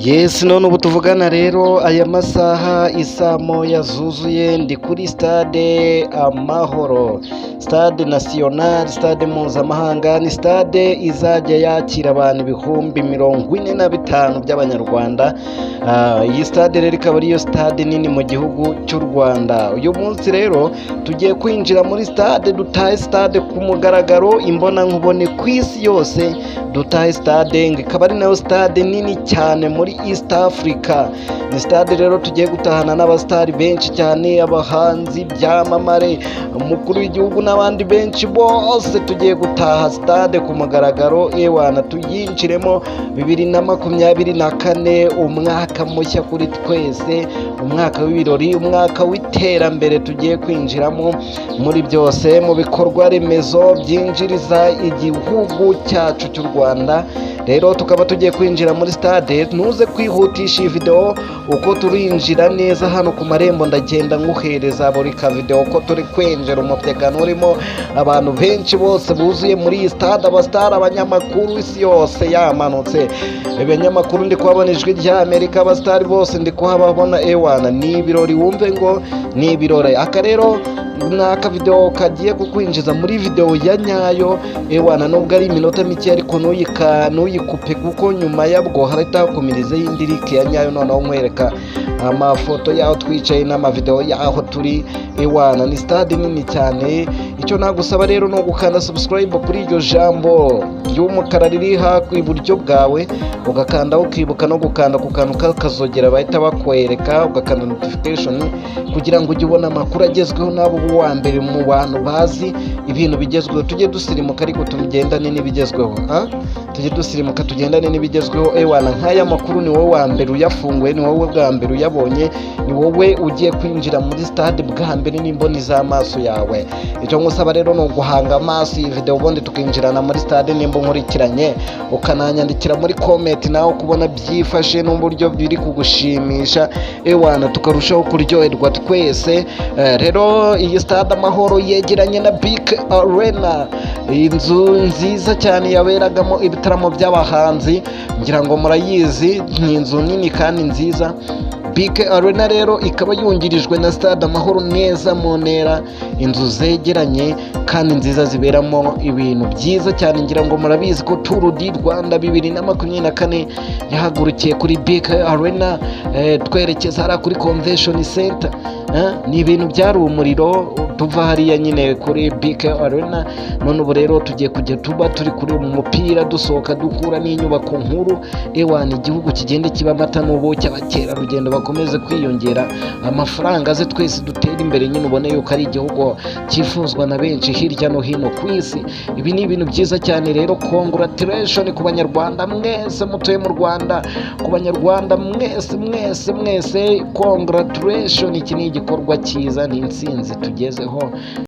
Yes, none ubu tuvugana rero, aya masaha isaa 1 zuzuye, ndi kuri Stade Amahoro, Stade National, stade mpuzamahanga. Ni stade izajya yakira abantu 45,000 by'Abanyarwanda. Iyi stade rero ikaba ariyo stade nini mu gihugu cy'u Rwanda. Uyu munsi rero tugiye kwinjira muri stade, dutahe stade ku mugaragaro, imbonankubone ku isi yose. Dutahe stade, ngo ikaba ari nayo stade nini cyane muri East Africa. Ni stade rero tugiye gutahana n'abasitari benshi cyane, abahanzi, ibyamamare, umukuru w'igihugu n'abandi benshi bose. Tugiye gutaha stade ku mugaragaro, ewana tuyinjiremo 2024, umwaka mushya kuri twese, umwaka w'ibirori, umwaka w'iterambere tugiye kwinjiramo muri byose, mu bikorwa remezo byinjiriza igihugu cyacu cy'u Rwanda. Rero tukaba tugiye kwinjira muri stade. Ntuze kwihutisha iyi videwo uko turinjira neza hano ku marembo. Ndagenda nkuhereza buri kavidewo ko turi kwinjira. Umutekano urimo, abantu benshi bose buzuye muri iyi stade, abasitari, abanyamakuru, isi yose yamanutse. Ibinyamakuru ndi kuhabona, Ijwi rya Amerika, abasitari bose ndi kuhababona. Ewana, ni ibirori, wumve ngo ni ibirori. Aka rero ni akavidewo kagiye kukwinjiza muri videwo ya nyayo. Ewana, nubwo ari iminota mike, ariko ntuyikupe, kuko nyuma yabwo harahita hakomerezaho indi link ya nyayo. Noneho nkwereka amafoto y'aho twicaye n'amavidewo y'aho turi. Ewana, ni stade nini cyane. Icyo nagusaba rero ni ugukanda subscribe kuri iryo jambo ry'umukara riri haku iburyo bwawe, ugakanda, ukibuka no gukanda ku kantu k'akazogera bahita bakwereka, ugakanda notification kugira ngo ujye ubona amakuru agezweho, nawe ube uwa mbere mu bantu bazi ibintu bigezweho. Tujye dusirimuka ariko tugendane n'ibigezweho, ah? Tujye dusirimuka tugendane n'ibigezweho. Ewana, nk'aya makuru ni wowe wa mbere uyafunguye, ni wowe bwa mbere uyabonye, ni wowe ugiye kwinjira muri stade bwa mbere n'imboni z'amaso yawe. Icyo ngusaba rero ni uguhanga amaso iyi video, ubundi tukinjirana muri stade. Nimba unkurikiranye, ukananyandikira muri comment nawe kubona byifashe n'uburyo biri kugushimisha, ewana tukarushaho kuryoherwa twese. Rero iyi Stade Amahoro yegeranye na BK Arena, inzu nziza cyane yaberagamo ibitaramo by'abahanzi, ngira ngo murayizi. Ni inzu nini kandi nziza. BK Arena rero ikaba yungirijwe na Stade Amahoro neza mu ntera, inzu zegeranye kandi nziza ziberamo ibintu byiza cyane. Ngira ngo murabizi ko Tour du Rwanda 2024 yahagurukiye kuri BK Arena, twerekeza hariya kuri Convention Center. Ni ibintu byari umuriro tuva hariya nyine kuri BK Arena. None ubu rero tugiye kujya tuba turi kuri mu mupira, dusohoka duhura n'inyubako nkuru. Ewana, igihugu kigenda kiba amata n'ubuki, abakerarugendo bakomeze kwiyongera, amafaranga aze, twese dutere imbere nyine, ubone yuko ari igihugu cyifuzwa na benshi hirya no hino ku isi. Ibi ni ibintu byiza cyane. Rero congratulation ku Banyarwanda mwese mutuye mu Rwanda, ku Banyarwanda mwese mwese mwese, congratulation. Iki ni igikorwa cyiza, ni intsinzi tugezeho.